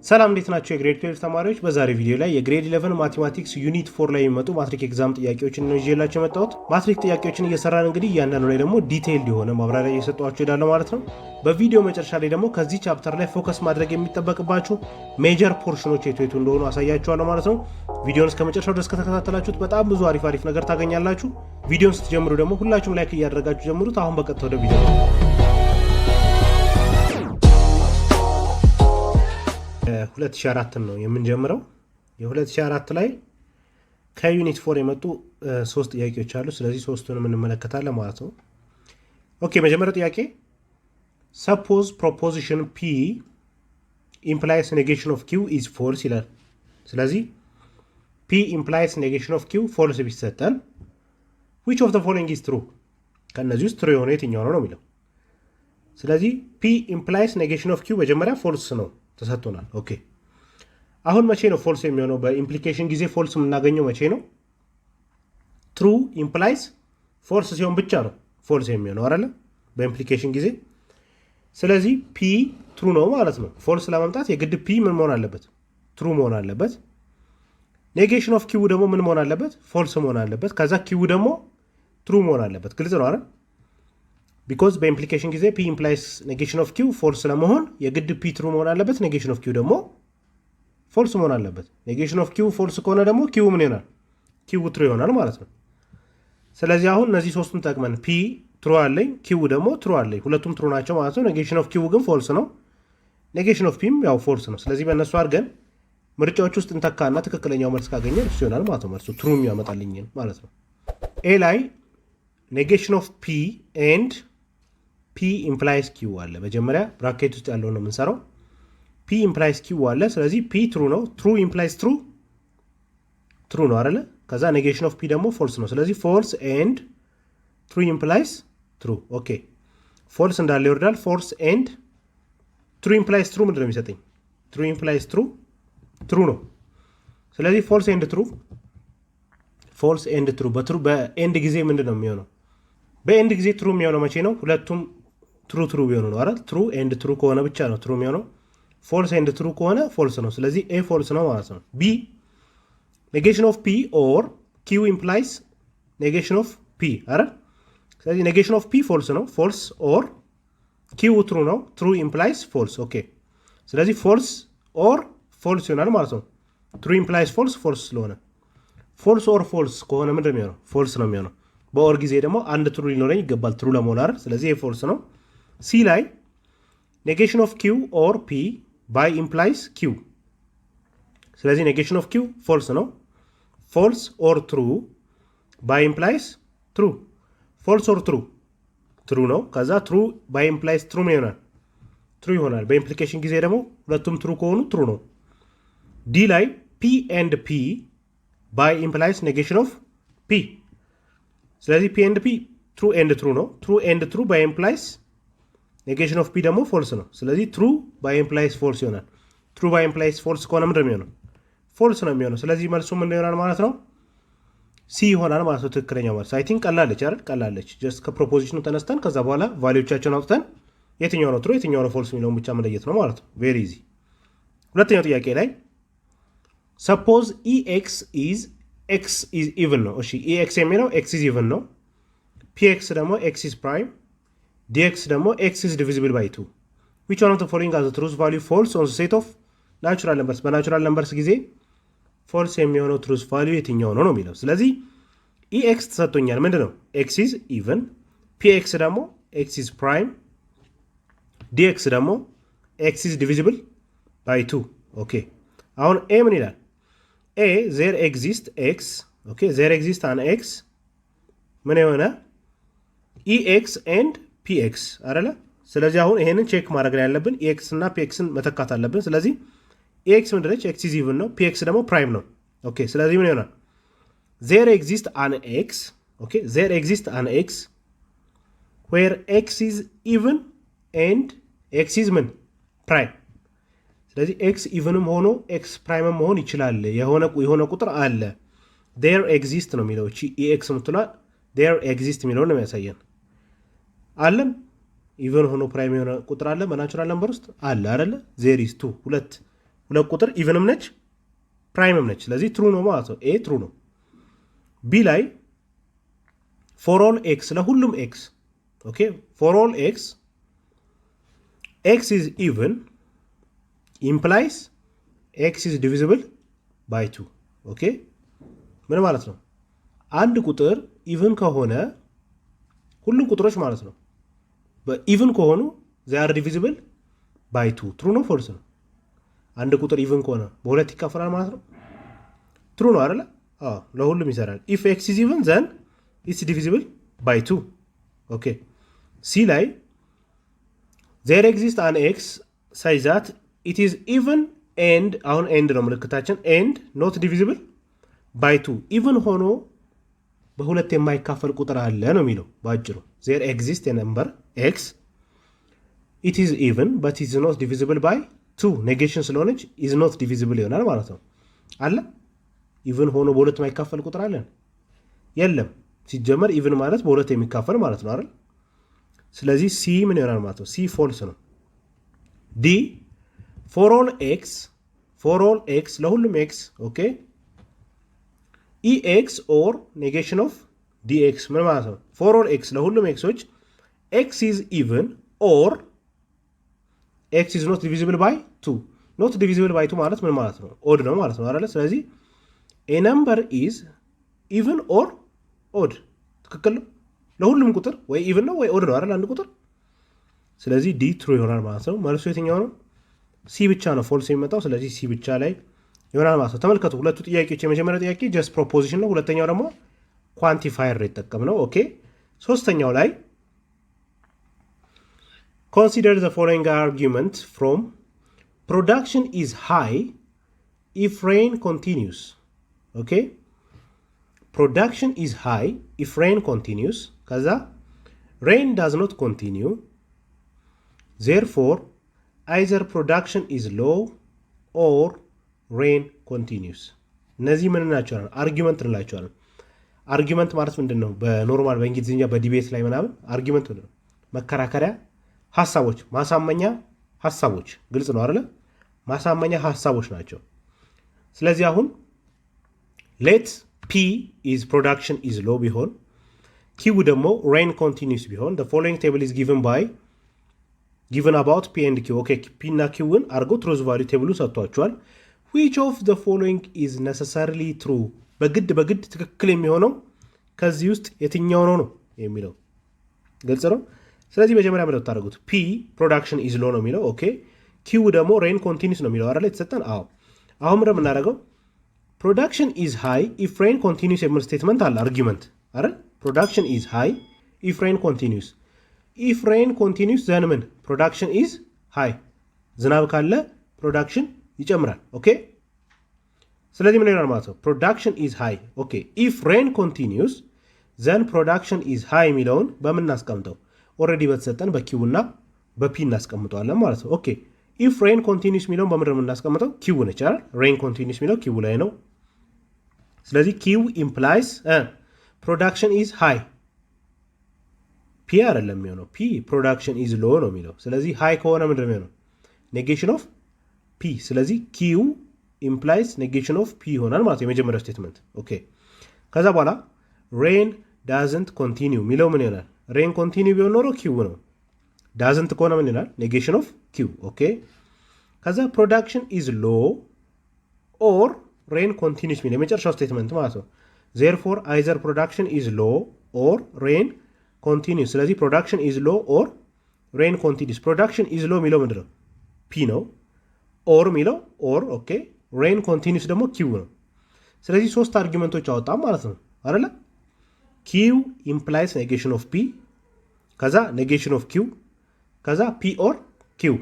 ሰላም፣ እንዴት ናችሁ የ grade 12 ተማሪዎች? በዛሬ ቪዲዮ ላይ የ grade 11 mathematics unit 4 ላይ የሚመጡ ማትሪክ exam ጥያቄዎችን ነው ይዤላችሁ የመጣሁት። ማትሪክ ጥያቄዎችን እየሰራን እንግዲህ እያንዳንዱ ላይ ደግሞ detailed የሆነ ማብራሪያ እየሰጠኋችሁ እሄዳለሁ ማለት ነው። በቪዲዮ መጨረሻ ላይ ደግሞ ከዚህ chapter ላይ focus ማድረግ የሚጠበቅባችሁ major portion ኖች የቱ የቱ እንደሆኑ አሳያችኋለሁ ማለት ነው። ቪዲዮን እስከ መጨረሻው ድረስ ከተከታተላችሁት በጣም ብዙ አሪፍ አሪፍ ነገር ታገኛላችሁ። ቪዲዮን ስትጀምሩ ደግሞ ሁላችሁም like እያደረጋችሁ ጀምሩት። አሁን በቀጥታ ወደ ቪዲዮ ነው። 2004 ነው የምንጀምረው። የ2004 ላይ ከ unit 4 የመጡ ሶስት ጥያቄዎች አሉ። ስለዚህ ሶስቱንም እንመለከታለን ማለት ነው። Okay፣ መጀመሪያው ጥያቄ suppose proposition P implies negation of Q is false ይላል። ስለዚህ P implies negation of Q false ቢሰጠን which of the following is true፣ ከእነዚህ ውስጥ true የሆነ የትኛው ነው ነው የሚለው። ስለዚህ P implies negation of Q መጀመሪያ false ነው ተሰጥቶናል። Okay፣ አሁን መቼ ነው false የሚሆነው? በ implication ጊዜ false የምናገኘው መቼ ነው? True implies false ሲሆን ብቻ ነው false የሚሆነው አይደለ? በ implication ጊዜ። ስለዚህ P true ነው ማለት ነው። False ለማምጣት የግድ P ምን መሆን አለበት? True መሆን አለበት። Negation of Q ደግሞ ምን መሆን አለበት? False መሆን አለበት። ከዛ Q ደግሞ true መሆን አለበት። ግልጽ ነው አይደል? Because በ implication ጊዜ P implies negation of Q false ለመሆን የግድ P true መሆን አለበት። Negation of Q ደግሞ false መሆን አለበት። Negation of Q false ከሆነ ደግሞ Q ምን ይሆናል? Q true ይሆናል ማለት ነው። ስለዚህ አሁን እነዚህ ሶስቱን ጠቅመን P true አለኝ፣ Q ደግሞ true አለኝ። ሁለቱም true ናቸው ማለት ነው። Negation of Q ግን false ነው። Negation of P ም ያው false ነው። ስለዚህ በእነሱ አድርገን ምርጫዎች ውስጥ እንተካና ትክክለኛው መልስ ካገኘን እሱ ይሆናል ማለት ነው። መልሱ true የሚያመጣልኝ ማለት ነው። A ላይ negation of P and P implies Q አለ። መጀመሪያ bracket ውስጥ ያለው ነው የምንሰራው። P implies Q አለ። ስለዚህ P true ነው። True implies true true ነው አይደለ? ከዛ negation of P ደግሞ false ነው። ስለዚህ false and true implies true። Okay፣ false እንዳለ ይወርዳል። False and true implies true ምንድን ነው የሚሰጠኝ? True implies true true ነው። ስለዚህ false and true፣ false and true በ true በ and ጊዜ ምንድን ነው የሚሆነው? በ and ጊዜ true የሚሆነው መቼ ነው? ሁለቱም true true ቢሆኑ ነው አይደል? True and true ከሆነ ብቻ ነው true የሚሆነው። False and true ከሆነ false ነው። ስለዚህ A false ነው ማለት ነው። B negation of P or Q implies negation of P አይደል? ስለዚህ negation of P false ነው። False or Q true ነው። True implies false። Okay፣ ስለዚህ false or false ይሆናል ማለት ነው። True implies false false ስለሆነ false or false ከሆነ ምንድን ነው የሚሆነው? False ነው የሚሆነው። በ or ጊዜ ደግሞ አንድ true ሊኖረኝ ይገባል true ለመሆን አይደል? ስለዚህ ይሄ false ነው። C ላይ negation of Q or P bi-implies Q። ስለዚህ negation of Q false ነው። False or true bi-implies true። False or true true ነው። ከዛ true bi-implies true ምን ይሆናል? True ይሆናል። በ implication ጊዜ ደግሞ ሁለቱም true ከሆኑ true ነው። D ላይ P and P bi-implies negation of P። ስለዚህ P and P true and true ነው። True and true bi-implies negation of P ደግሞ false ነው። ስለዚህ true bi-implies false ይሆናል። True bi-implies false ከሆነ ምንድን ነው የሚሆነው? False ነው የሚሆነው። ስለዚህ መልሱ ምን ይሆናል ማለት ነው? C ይሆናል ማለት ነው። ትክክለኛው መልስ I think ቀላለች አይደል? ቀላለች። Just ከ proposition ኑ ተነስተን ከዛ በኋላ value ዎቻቸውን አውጥተን የትኛው ነው true የትኛው ነው false የሚለውን ብቻ መለየት ነው ማለት ነው። Very easy። ሁለተኛው ጥያቄ ላይ suppose E x is x is even ነው። እሺ፣ E x የሚለው x is even ነው። P x ደግሞ x is prime፣ dx ደግሞ x is divisible by two፣ which one of the following has truth value false on set of natural numbers? በ natural numbers ጊዜ false የሚሆነው truth value የትኛው ነው ነው የሚለው። ስለዚህ E x ተሰጥቶኛል። ምንድን ነው? X is even፣ P x ደግሞ x is prime፣ dx ደግሞ x is divisible by two። Okay፣ አሁን A ምን ይላል? A there exist x፣ okay፣ there exist an x ምን የሆነ E x and P x አይደለ? ስለዚህ አሁን ይሄንን check ማድረግ ነው ያለብን። E x እና P x ን መተካት አለብን። ስለዚህ E x ምንድነች? X is even ነው። P x ደግሞ prime ነው። Okay፣ ስለዚህ ምን ይሆናል? There exist an x፣ okay፣ there exist an x where x is even and x is ምን prime። ስለዚህ x even ም ሆኖ x prime ም መሆን ይችላል። የሆነ ቁጥር አለ። There exist ነው የሚለው። እቺ E x የምትሏ there exist የሚለውን ነው የሚያሳየን። አለን even ሆኖ prime የሆነ ቁጥር አለ በ natural number ውስጥ አለ አይደለ? There is two፣ ሁለት ሁለት ቁጥር even ም ነች prime ም ነች። ስለዚህ true ነው ማለት ነው። A true ነው። B ላይ for all x ለሁሉም x, okay, for all x, x is even implies x is divisible by two. Okay, ምን ማለት ነው? አንድ ቁጥር even ከሆነ፣ ሁሉም ቁጥሮች ማለት ነው፣ በ even ከሆኑ they are divisible by two። True ነው false ነው? አንድ ቁጥር even ከሆነ በሁለት ይካፈላል ማለት ነው። True ነው አይደለ? አዎ፣ ለሁሉም ይሰራል። If x is even, then it's divisible by two. Okay, C ላይ there exist an x such that it is even and፣ አሁን and ነው ምልክታችን፣ and not divisible by two። Even ሆኖ በሁለት የማይካፈል ቁጥር አለ ነው የሚለው በአጭሩ። There exist number x, it is even but is not divisible by two። Negation ስለሆነች is not divisible ይሆናል ማለት ነው። አለ even ሆኖ በሁለት የማይካፈል ቁጥር አለን? የለም። ሲጀመር even ማለት በሁለት የሚካፈል ማለት ነው አይደል? ስለዚህ C ምን ይሆናል ማለት ነው? C false ነው። D, for all x, for all x ለሁሉም x, okay, E x or negation of Dx ምን ማለት ነው? For all x ለሁሉም x ኦች x is even or x is not divisible by two። Not divisible by two ማለት ምን ማለት ነው? Odd ነው ማለት ነው አይደለ? ስለዚህ a number is even or odd፣ ትክክል ነው። ለሁሉም ቁጥር ወይ even ነው ወይ odd ነው አይደል? አንድ ቁጥር። ስለዚህ D true ይሆናል ማለት ነው። መልሱ የትኛው ነው? C ብቻ ነው false የሚመጣው። ስለዚህ C ብቻ ላይ ይሆናል ማለት ነው። ተመልከቱ ሁለቱ ጥያቄዎች። የመጀመሪያው ጥያቄ just proposition ነው። ሁለተኛው ደግሞ quantifier የተጠቀምነው። Okay, ሶስተኛው ላይ consider the following argument from production is high if rain continues. Okay, production is high if rain continues፣ ከዛ rain does not continue, therefore either production is low or rain continues። እነዚህ ምን እንላቸዋለን? Argument እንላቸዋለን። Argument ማለት ምንድን ነው? በ normal በእንግሊዝኛ በ debate ላይ ምናምን argument ምንድን ነው? መከራከሪያ ሀሳቦች፣ ማሳመኛ ሀሳቦች። ግልጽ ነው አይደለ? ማሳመኛ ሀሳቦች ናቸው። ስለዚህ አሁን let P is production is low ቢሆን፣ Q ደግሞ rain continues ቢሆን፣ following table is given about P and Q. Okay, P እና Q ን አድርጎ truth value table ኡ ሰጥቷቸዋል። Which of the following is necessarily true? በግድ በግድ ትክክል የሚሆነው ከዚህ ውስጥ የትኛው ነው ነው የሚለው፣ ግልጽ ነው። ስለዚህ መጀመሪያ ምንድነው የምታደርጉት? P production is low ነው የሚለው፣ okay። Q ደግሞ rain continues ነው የሚለው አይደለ የተሰጠን? አዎ። አሁን ምንድነው የምናደርገው? Production is high if rain continues የሚል statement አለ፣ argument አይደል? Production is high if rain continues. If rain continues, then ምን? Production is high። ዝናብ ካለ production ይጨምራል። Okay, ስለዚህ ምን ይሆናል ማለት ነው? Production is high, okay, if rain continues, then production is high የሚለውን በምን እናስቀምጠው? Already በተሰጠን በ Q እና በ P እናስቀምጠዋለን ማለት ነው። Okay, if rain continues የሚለውን በምንድን ነው የምናስቀምጠው? Q ነች አይደል? Rain continues የሚለው Q ላይ ነው። ስለዚህ Q implies production is high። P አይደለም የሚሆነው፣ P production is low ነው የሚለው። ስለዚህ high ከሆነ ምንድን ነው የሚሆነው? Negation of P። ስለዚህ Q implies negation of P ይሆናል ማለት ነው የመጀመሪያው statement። Okay, ከዛ በኋላ rain doesn't continue የሚለው ምን ይሆናል? Rain continue ቢሆን ኖሮ Q ነው። Doesn't ከሆነ ምን ይሆናል? Negation of Q። Okay, ከዛ production is low or rain continues የሚለው የመጨረሻው statement ማለት ነው። Therefore either production is low or rain continues። ስለዚህ production is low or rain continues። Production is low የሚለው ምንድን ነው? P ነው። Or የሚለው or, okay። Rain continues ደግሞ Q ነው። ስለዚህ ሶስት argument ኦች አወጣም ማለት ነው አይደለ? Q implies negation of P፣ ከዛ negation of Q፣ ከዛ P or Q።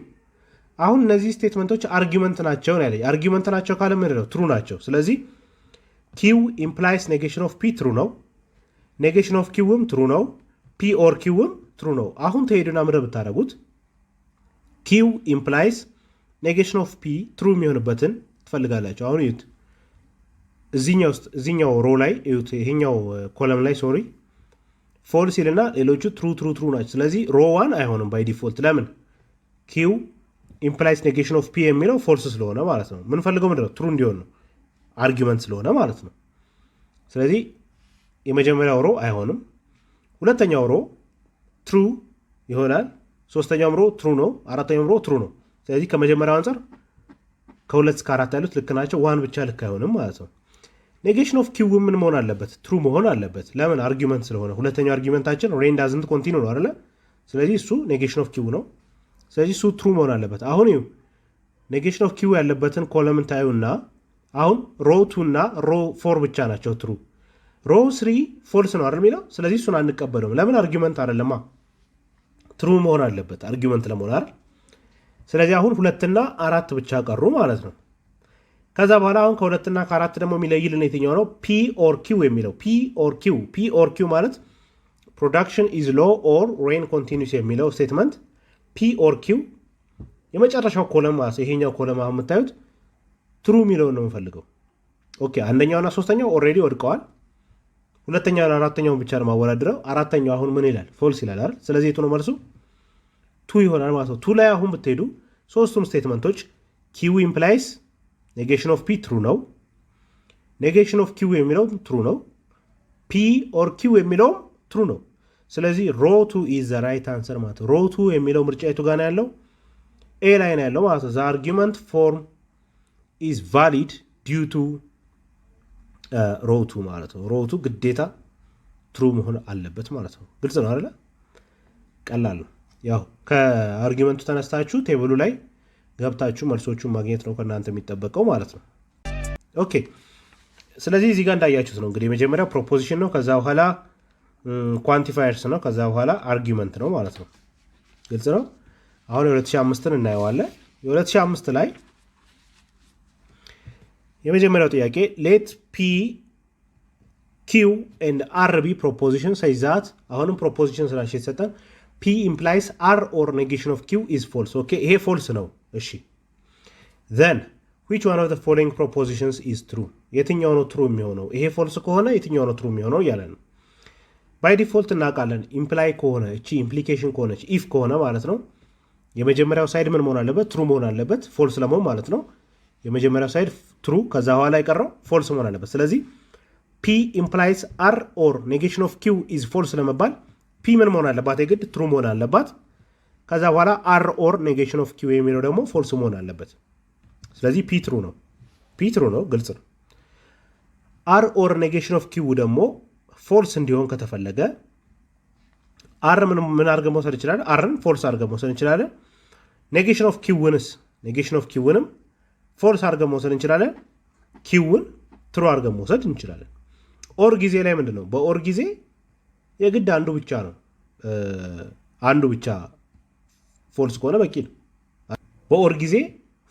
አሁን እነዚህ statement ኦች argument ናቸው ነው ያለኝ። Argument ናቸው ካለ ምንድን ነው? True ናቸው። ስለዚህ Q implies negation of P true ነው። Negation of Q ም true ነው። P or Q ም true ነው። አሁን ትሄዱና ምንድን ብታደርጉት Q implies negation of P true የሚሆንበትን ትፈልጋላችሁ። አሁን እዩት፣ እዚኛው ውስጥ እዚኛው row ላይ እዩት፣ ይሄኛው column ላይ, sorry, false ይልና ሌሎቹ true, true, true ናቸው። ስለዚህ row one አይሆንም by default። ለምን? Q implies negation of P የሚለው false ስለሆነ ማለት ነው። ምንፈልገው ምንድነው? True እንዲሆን ነው፣ argument ስለሆነ ማለት ነው። ስለዚህ የመጀመሪያው row አይሆንም። ሁለተኛው row true ይሆናል። ሶስተኛውም row true ነው። አራተኛውም row true ነው። ስለዚህ ከመጀመሪያው አንጻር ከሁለት እስከ አራት ያሉት ልክ ናቸው። One ብቻ ልክ አይሆንም ማለት ነው። Negation of Q ምን መሆን አለበት? True መሆን አለበት። ለምን? Argument ስለሆነ። ሁለተኛው argument ኣችን rain doesn't continue ነው አይደለ? ስለዚህ እሱ negation of Q ነው። ስለዚህ እሱ true መሆን አለበት። አሁን ይሁ negation of Q ያለበትን column ታዩና አሁን row two እና row four ብቻ ናቸው true። Row three false ነው አይደል የሚለው። ስለዚህ እሱን አንቀበለውም። ለምን? Argument አይደለማ። True መሆን አለበት argument ለመሆን አይደል? ስለዚህ አሁን ሁለትና አራት ብቻ ቀሩ ማለት ነው። ከዛ በኋላ አሁን ከሁለትና ከአራት ደግሞ የሚለይልን የትኛው ነው? P or Q የሚለው። P or Q፣ P or Q ማለት production is low or rain continues የሚለው statement P or Q የመጨረሻው column ማለት ይሄኛው column አሁን የምታዩት true የሚለውን ነው የምፈልገው። Okay፣ አንደኛውና ሶስተኛው already ወድቀዋል። ሁለተኛውና አራተኛውን ብቻ ነው ማወዳድረው። አራተኛው አሁን ምን ይላል? False ይላል አይደል? ስለዚህ የቱ ነው መልሱ? Two ይሆናል ማለት ነው። Two ላይ አሁን ብትሄዱ ሶስቱም statement ኦች Q implies negation of P true ነው። Negation of Q የሚለው true ነው። P or Q የሚለውም true ነው። ስለዚህ row two is the right answer ማለት ነው። Row two የሚለው ምርጫ የቱ ጋር ነው ያለው? A ላይ ነው ያለው ማለት ነው። The argument form is valid due to row two ማለት ነው። Row two ግዴታ true መሆን አለበት ማለት ነው። ግልጽ ነው አይደለ? ቀላል ነው። ያው ከ argument ኡ ተነስታችሁ table ኡ ላይ ገብታችሁ መልሶቹን ማግኘት ነው ከእናንተ የሚጠበቀው ማለት ነው። Okay፣ ስለዚህ እዚህ ጋር እንዳያችሁት ነው እንግዲህ የመጀመሪያው proposition ነው። ከዛ በኋላ quantifiers ነው። ከዛ በኋላ argument ነው ማለት ነው። ግልጽ ነው። አሁን የ2005ን እናየዋለን። የ2005 ላይ የመጀመሪያው ጥያቄ let P, Q and R be proposition such that፣ አሁንም proposition ስላሽ የተሰጠን፣ P implies R or negation of Q is false። Okay፣ ይሄ false ነው። እሺ፣ then which one of the following propositions is true? የትኛው ነው true የሚሆነው? ይሄ false ከሆነ የትኛው ነው true የሚሆነው እያለ ነው። By default እናውቃለን። Imply ከሆነ፣ እቺ implication ከሆነች፣ if ከሆነ ማለት ነው፣ የመጀመሪያው side ምን መሆን አለበት? True መሆን አለበት። False ለመሆን ማለት ነው። የመጀመሪያው side true፣ ከዛ በኋላ የቀረው false መሆን አለበት። ስለዚህ P implies R or negation of Q is false ለመባል P ምን መሆን አለባት? የግድ true መሆን አለባት። ከዛ በኋላ R or negation of Q የሚለው ደግሞ false መሆን አለበት። ስለዚህ P true ነው። P true ነው፣ ግልጽ ነው። R or negation of Q ደግሞ false እንዲሆን ከተፈለገ R ምን አድርገን መውሰድ እንችላለን? R ን false አድርገን መውሰድ እንችላለን። Negation of Q ንስ? Negation of Q ንም false አድርገን መውሰድ እንችላለን። Q ን true አድርገን መውሰድ እንችላለን። Or ጊዜ ላይ ምንድን ነው? በ or ጊዜ የግድ አንዱ ብቻ ነው፣ አንዱ ብቻ false ከሆነ በቂ ነው። በ or ጊዜ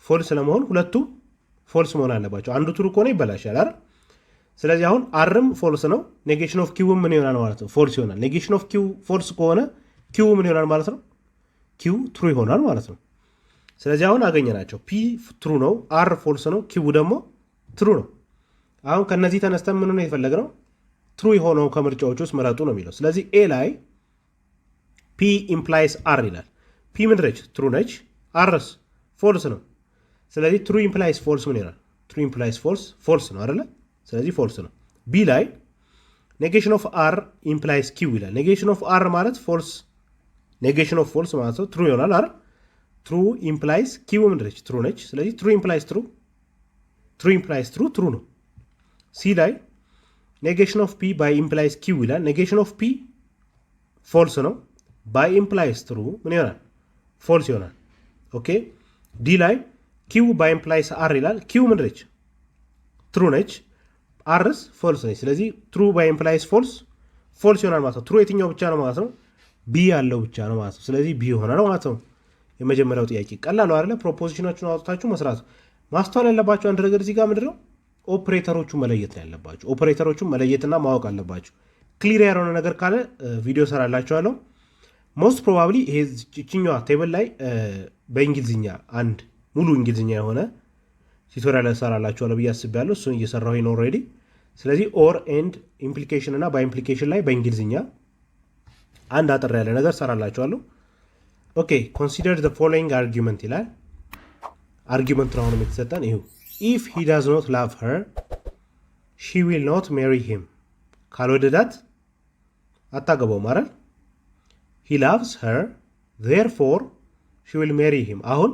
false ለመሆን ሁለቱም false መሆን አለባቸው። አንዱ true ከሆነ ይበላሻል አይደል? ስለዚህ አሁን R ም false ነው። Negation of Q ምን ይሆናል ማለት ነው? False ይሆናል። Negation of Q false ከሆነ Q ምን ይሆናል ማለት ነው? Q true ይሆናል ማለት ነው። ስለዚህ አሁን አገኘናቸው። P true ነው፣ R false ነው፣ Q ደግሞ true ነው። አሁን ከነዚህ ተነስተን ምን ነው የፈለግነው? True የሆነው ከምርጫዎች ውስጥ ምረጡ ነው የሚለው። ስለዚህ A ላይ P implies R ይላል። P ምንድን ነች? True ነች። R ስ false ነው። ስለዚህ true implies false ምን ይሆናል? True implies false false ነው አይደለ? ስለዚህ false ነው። B ላይ negation of R implies Q ይላል። Negation of R ማለት false፣ negation of false ማለት ነው። True ይሆናል አይደል? True implies Q ምንድን ነች? True ነች። ስለዚህ true implies true፣ true implies true true ነው። C ላይ negation of P bi-implies Q ይላል። Negation of P false ነው። Bi-implies true ምን ይሆናል? False ይሆናል። Okay፣ D ላይ Q bi-implies R ይላል። Q ምንድን ነች? True ነች። R ስ false ነች። ስለዚህ true bi-implies false false ይሆናል ማለት ነው። True የትኛው ብቻ ነው ማለት ነው? B ያለው ብቻ ነው ማለት ነው። ስለዚህ B ይሆናል ማለት ነው። የመጀመሪያው ጥያቄ ቀላሉ አይደለ? Proposition ኦቹን አውጥታችሁ መስራት። ማስተዋል ያለባችሁ አንድ ነገር እዚህ ጋር ምንድነው? ኦፕሬተሮቹ መለየት ነው ያለባችሁ። ኦፕሬተሮቹ መለየትና ማወቅ አለባችሁ። Clear ያልሆነ ነገር ካለ ቪዲዮ ሰራላችኋለሁ። Most probably ይሄ ይችኛዋ table ላይ በእንግሊዝኛ አንድ ሙሉ እንግሊዝኛ የሆነ tutorial እሰራላችኋለሁ ብዬ አስቤያለሁ። እሱን እየሰራሁ ነው already። ስለዚህ or፣ and፣ implication እና bi-implication ላይ በእንግሊዝኛ አንድ አጠር ያለ ነገር ሰራላችኋለሁ። Okay፣ consider the following argument ይላል። Argument ነው አሁንም የተሰጠን ይሁ። If he does not love her, she will not marry him። ካልወደዳት አታገባውም አይደል? He loves her, therefore she will marry him። አሁን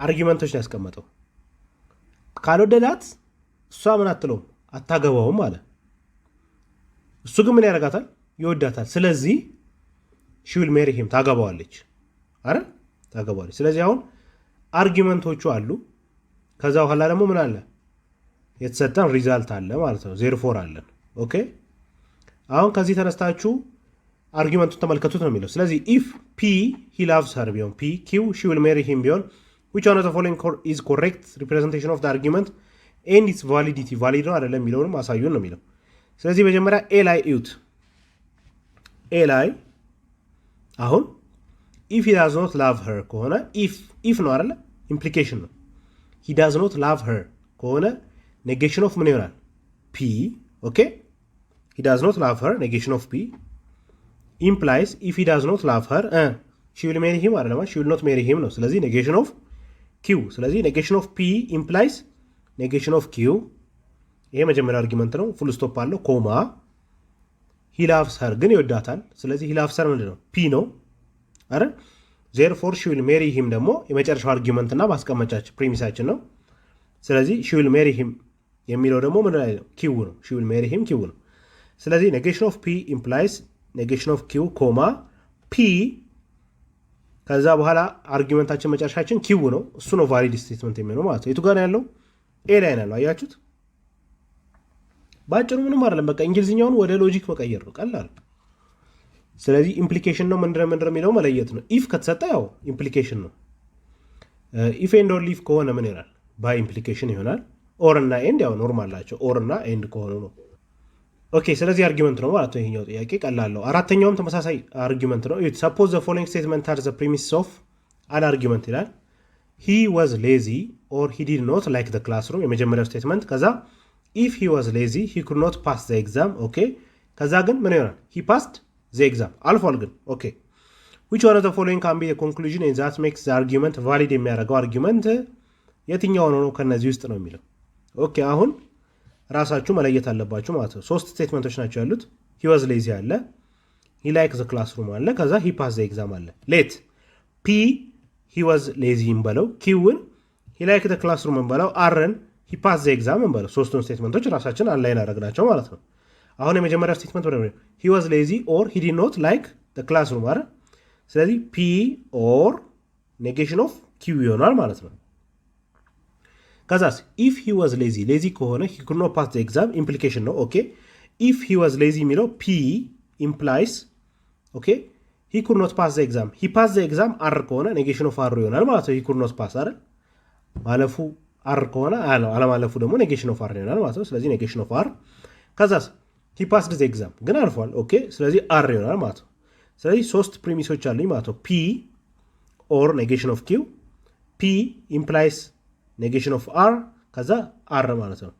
argument ኦች ነው ያስቀመጠው። ካልወደዳት እሷ ምን አትለውም፣ አታገባውም አለ። እሱ ግን ምን ያደርጋታል? ይወዳታል። ስለዚህ she will marry him፣ ታገባዋለች አይደል? ታገባዋለች። ስለዚህ አሁን argument ኦቹ አሉ። ከዛ በኋላ ደግሞ ምን አለ? የተሰጠን result አለ ማለት ነው። Therefore አለን። Okay፣ አሁን ከዚህ ተነስታችሁ argument ኡን ተመልከቱት ነው የሚለው። ስለዚህ if P he loves her ቢሆን፣ P Q she will marry him ቢሆን፣ which one of the following is correct representation of the argument and its validity፣ valid ነው አይደለም የሚለውንም አሳዩን ነው የሚለው። ስለዚህ መጀመሪያ A ላይ እዩት። A ላይ አሁን if he does not love her ከሆነ፣ if ነው አይደለ? Implication ነው። He does not love her ከሆነ negation of ምን ይሆናል? P። Okay, he does not love her, negation of P implies if he does not love her, she will marry him አይደለማ፣ she will not marry him ነው። ስለዚህ negation of Q። ስለዚህ negation of P implies negation of Q። ይሄ መጀመሪያ argument ነው። Full stop አለው፣ comma፣ he loves her ግን ይወዳታል። ስለዚህ he loves her ምንድን ነው? P ነው አይደል? Therefore she will marry him ደግሞ የመጨረሻው argument እና ማስቀመጫችን premise ኣችን ነው። ስለዚህ she will marry him የሚለው ደግሞ ምን ላይ ነው? Q ነው። She will marry him Q ነው። ስለዚህ negation of P implies negation of Q comma P፣ ከዛ በኋላ argument ኣችን መጨረሻችን Q ነው። እሱ ነው valid statement የሚሆነው ማለት ነው። የቱ ጋር ነው ያለው? A ላይ ነው ያለው። አያችሁት? በአጭሩ ምንም አይደለም። በቃ እንግሊዝኛውን ወደ logic መቀየር ነው፣ ቀላል። ስለዚህ implication ነው ምንድነው ምንድነው የሚለው መለየት ነው። If ከተሰጠ ያው implication ነው። If and only if ከሆነ ምን ይሆናል? Bi-implication ይሆናል። Or እና and ያው normal ናቸው። Or እና and ከሆኑ ነው። Okay፣ ስለዚህ argument ነው ማለት ነው። ይሄኛው ጥያቄ ቀላል ነው። አራተኛውም ተመሳሳይ argument ነው። Suppose the following statement are the premise of an argument ይላል። He was lazy or he did not like the classroom የመጀመሪያው statement። ከዛ if he was lazy, he could not pass the exam። Okay፣ ከዛ ግን ምን ይሆናል? He passed the exam፣ አልፏል ግን። Okay, which one of the following can be conclusion that makes the argument valid? የሚያደርገው argument የትኛው ነው ከነዚህ ውስጥ ነው የሚለው። Okay፣ አሁን ራሳችሁ መለየት አለባችሁ ማለት ነው። ሶስት statement ኦች ናቸው ያሉት። He was lazy አለ፣ he like the classroom አለ፣ ከዛ he pass the exam አለ። Let P he was lazy እንበለው፣ Q ን he like the classroom እንበለው፣ R ን he pass the exam እንበለው። ሶስቱን statement ኦች ራሳችን align አደረግናቸው ማለት ነው። አሁን የመጀመሪያው statement ወደ he was lazy or he did not like the classroom አይደል? ስለዚህ P or negation of Q ይሆናል ማለት ነው። ከዛስ if he was lazy፣ lazy ከሆነ he could not pass the exam implication ነው። Okay, if he was lazy የሚለው P implies, okay, he could not pass the exam። He pass the exam R ከሆነ negation of R ይሆናል ማለት ነው። He could not pass አይደል? ማለፉ R ከሆነ አለማለፉ ደግሞ negation of R ይሆናል ማለት ነው። ስለዚህ negation of R። ከዛስ he passed the exam ግን አልፏል። Okay፣ ስለዚህ R ይሆናል ማለት ነው። ስለዚህ ሶስት premise ኦች አሉኝ ማለት ነው። P or negation of Q፣ P implies negation of R፣ ከዛ R ማለት ነው።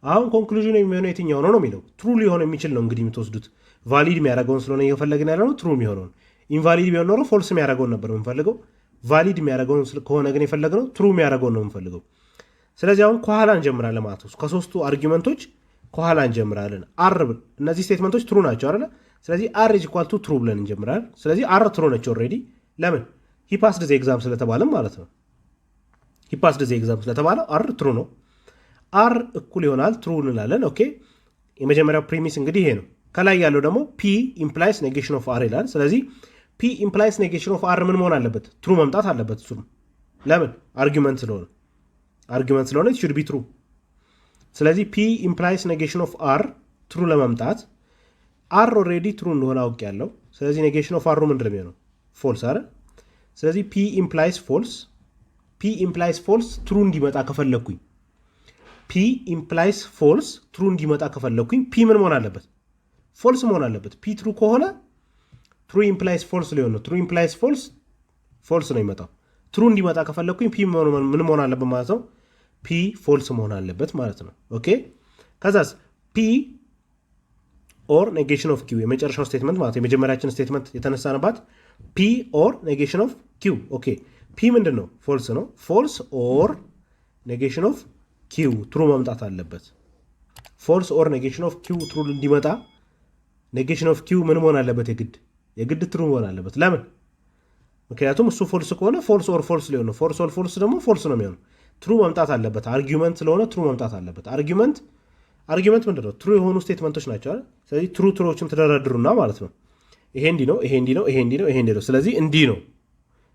አሁን conclusion የሚሆነው የትኛው ነው ነው የሚለው። True ሊሆን የሚችል ነው እንግዲህ የምትወስዱት፣ valid የሚያደርገውን ስለሆነ እየፈለግን ያለ ነው true የሚሆነውን። Invalid ቢሆን ኖሮ false የሚያደርገውን ነበር የምንፈልገው። Valid የሚያደርገውን ከሆነ ግን የፈለግነው true የሚያደርገውን ነው የምንፈልገው። ስለዚህ አሁን ከኋላ እንጀምራለን ማለት ነው። ከሶስቱ argument ኦች ከኋላ እንጀምራለን። R፣ እነዚህ statement ኦች true ናቸው አይደለ? ስለዚህ R is equal to true ብለን እንጀምራለን። ስለዚህ R true ነች already። ለምን? He passed the exam ስለተባለም ማለት ነው። He passed the exam ስለተባለ R true ነው። R እኩል ይሆናል true እንላለን። Okay፣ የመጀመሪያው premise እንግዲህ ይሄ ነው። ከላይ ያለው ደግሞ P implies negation of R ይላል። ስለዚህ P implies negation of R ምን መሆን አለበት? True መምጣት አለበት። እሱም ለምን? Argument ስለሆነ should be true። ስለዚህ P implies negation of R true ለመምጣት R already true እንደሆነ አውቄያለሁ። ስለዚህ negation of R ኡ ምንድን ነው የሚሆነው? False አይደል? ስለዚህ P implies false፣ P implies false true እንዲመጣ ከፈለግኩኝ፣ P implies false true እንዲመጣ ከፈለግኩኝ P ምን መሆን አለበት? False መሆን አለበት። P true ከሆነ true implies false ሊሆን ነው። True implies false false ነው የሚመጣው። True እንዲመጣ ከፈለግኩኝ P ምን መሆን አለበት ማለት ነው? P false መሆን አለበት ማለት ነው። Okay፣ ከዛስ P or negation of Q የመጨረሻው statement ማለት የመጀመሪያችን statement የተነሳንባት P or negation of Q። Okay፣ P ምንድን ነው? False ነው። False or negation of Q true መምጣት አለበት። False or negation of Q true እንዲመጣ negation of Q ምን መሆን አለበት? የግድ true መሆን አለበት። ለምን? ምክንያቱም እሱ false ከሆነ false or false ሊሆን ነው። False or false ደግሞ false ነው የሚሆነው። True መምጣት አለበት። Argument ስለሆነ true መምጣት አለበት። Argument ምንድን ነው? True የሆኑ statement ኦች ናቸው አይደል? ስለዚህ true true ዎችን ትደረድሩና ማለት ነው። ይሄ እንዲህ ነው፣ ይሄ እንዲህ ነው፣ ይሄ እንዲህ ነው፣ ይሄ እንዲህ ነው። ስለዚህ እንዲህ ነው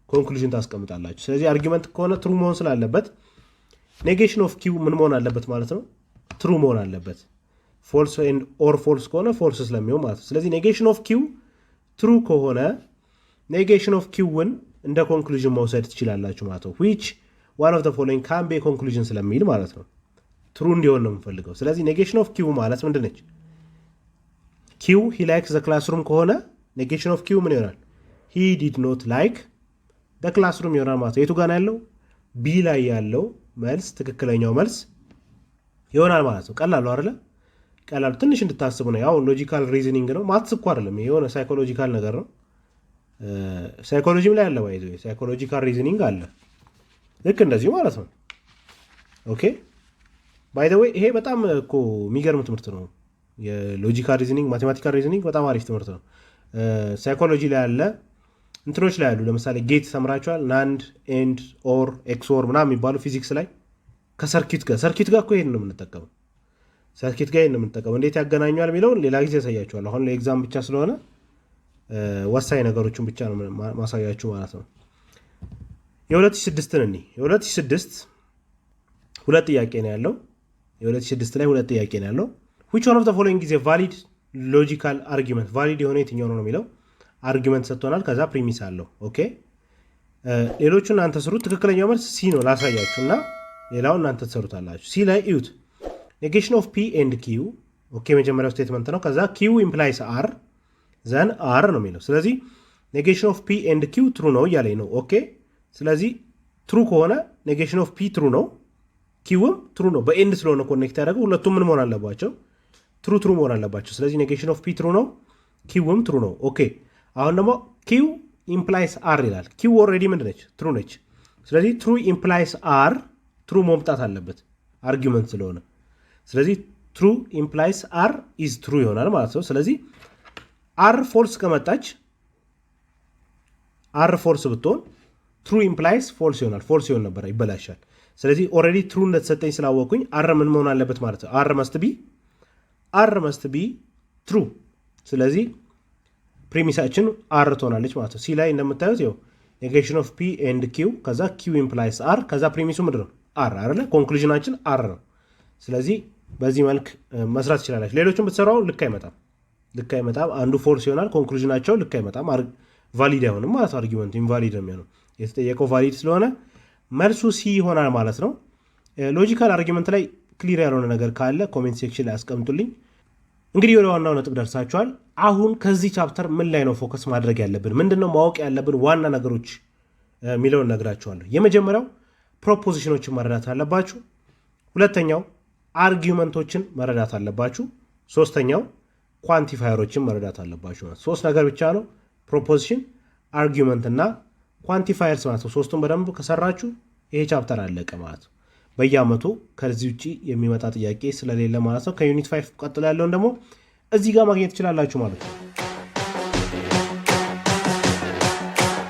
conclusion ታስቀምጣላችሁ። ስለዚህ argument ከሆነ true መሆን ስላለበት negation of Q ምን መሆን አለበት ማለት ነው? True መሆን አለበት። False or false ከሆነ false ስለሚሆን ማለት ነው። ስለዚህ negation of Q true ከሆነ negation of Q ን እንደ conclusion መውሰድ ትችላላችሁ ማለት ነው። Which one of the following can be conclusion ስለሚል ማለት ነው። True እንዲሆን ነው የምንፈልገው። ስለዚህ negation of Q ማለት ምንድን ነች? Q he likes the classroom ከሆነ negation of Q ምን ይሆናል? He did not like the classroom ይሆናል ማለት ነው። የቱ ጋር ያለው? B ላይ ያለው መልስ ትክክለኛው መልስ ይሆናል ማለት ነው። ቀላሉ አይደለ? ቀላሉ ትንሽ እንድታስቡ ነው። ያው logical reasoning ነው። Maths እኮ አይደለም፣ የሆነ psychological ነገር ነው። Psychology ም ላይ አለ፣ by the way psychological reasoning አለ። ልክ እንደዚሁ ማለት ነው። Okay, by the way ይሄ በጣም እኮ የሚገርም ትምህርት ነው። የ logical reasoning፣ mathematical reasoning በጣም አሪፍ ትምህርት ነው። Psychology ላይ አለ፣ እንትኖች ላይ አሉ። ለምሳሌ gate ሰምራችኋል። NAND፣ AND፣ OR፣ XOR ምናምን የሚባሉ ፊዚክስ ላይ ከ circuit ጋር፣ circuit ጋር እኮ ይሄን ነው የምንጠቀመው። Circuit ጋር ይሄን ነው የምንጠቀመው። እንዴት ያገናኘዋል የሚለውን ሌላ ጊዜ ያሳያችኋል። አሁን ለ exam ብቻ ስለሆነ ወሳኝ ነገሮችን ብቻ ነው ማሳያችሁ ማለት ነው። የ2006ን እኒ የ2006 ሁለት ጥያቄ ነው ያለው። የ2006 ላይ ሁለት ጥያቄ ነው ያለው። Which one of the following is a valid logical argument፣ valid የሆነ የትኛው ነው የሚለው argument ሰጥቶናል። ከዛ premise አለው። Okay, ሌሎቹ እናንተ ስሩት። ትክክለኛው መልስ C ነው ላሳያችሁ እና ሌላው እናንተ ትሰሩታላችሁ። C ላይ እዩት። Negation of P and Q, okay፣ የመጀመሪያው statement ነው። ከዛ Q implies R then R ነው የሚለው። ስለዚህ negation of P and Q true ነው እያለኝ ነው። Okay, ስለዚህ true ከሆነ negation of P true ነው፣ Q ም true ነው። በ and ስለሆነ connect ያደረገው ሁለቱም ምን መሆን አለባቸው? True true መሆን አለባቸው። ስለዚህ negation of P true ነው፣ Q ም true ነው። Okay, አሁን ደግሞ Q implies R ይላል። Q already ምንድን ነች? True ነች። ስለዚህ true implies R true መምጣት አለበት argument ስለሆነ። ስለዚህ true implies R is true ይሆናል ማለት ነው። ስለዚህ R false ከመጣች፣ R false ብትሆን true implies false ይሆናል። False ይሆን ነበረ፣ ይበላሻል። ስለዚህ already true እንደተሰጠኝ ስላወቅኩኝ R ምን መሆን አለበት ማለት ነው? R must be true። ስለዚህ premise ኣችን R ትሆናለች ማለት ነው። C ላይ እንደምታዩት ይኸው negation of P and Q ከዛ Q implies R ከዛ premise ኡ ምንድን ነው? R አይደለ? Conclusion ኣችን R ነው። ስለዚህ በዚህ መልክ መስራት ትችላላችሁ። ሌሎቹን ብትሰራው ልክ አይመጣም፣ ልክ አይመጣም። አንዱ false ይሆናል፣ conclusion ኣቸው ልክ አይመጣም፣ valid አይሆንም ማለት ነው። Argument ኡ invalid ነው የሚሆነው። የተጠየቀው valid ስለሆነ መልሱ C ይሆናል ማለት ነው። Logical argument ላይ clear ያልሆነ ነገር ካለ comment section ላይ አስቀምጡልኝ። እንግዲህ ወደ ዋናው ነጥብ ደርሳችኋል። አሁን ከዚህ chapter ምን ላይ ነው focus ማድረግ ያለብን፣ ምንድን ነው ማወቅ ያለብን ዋና ነገሮች የሚለውን እነግራችኋለሁ። የመጀመሪያው proposition ኦችን መረዳት አለባችሁ። ሁለተኛው argument ኦችን መረዳት አለባችሁ። ሶስተኛው quantifier ኦችን መረዳት አለባችሁ። ሶስት ነገር ብቻ ነው፣ proposition፣ argument እና quantifiers ማለት ነው። ሶስቱን በደንብ ከሰራችሁ ይሄ chapter አለቀ ማለት ነው። በየአመቱ ከዚህ ውጭ የሚመጣ ጥያቄ ስለሌለ ማለት ነው። ከ unit 5 ቀጥሎ ያለውን ደግሞ እዚህ ጋር ማግኘት ትችላላችሁ ማለት ነው።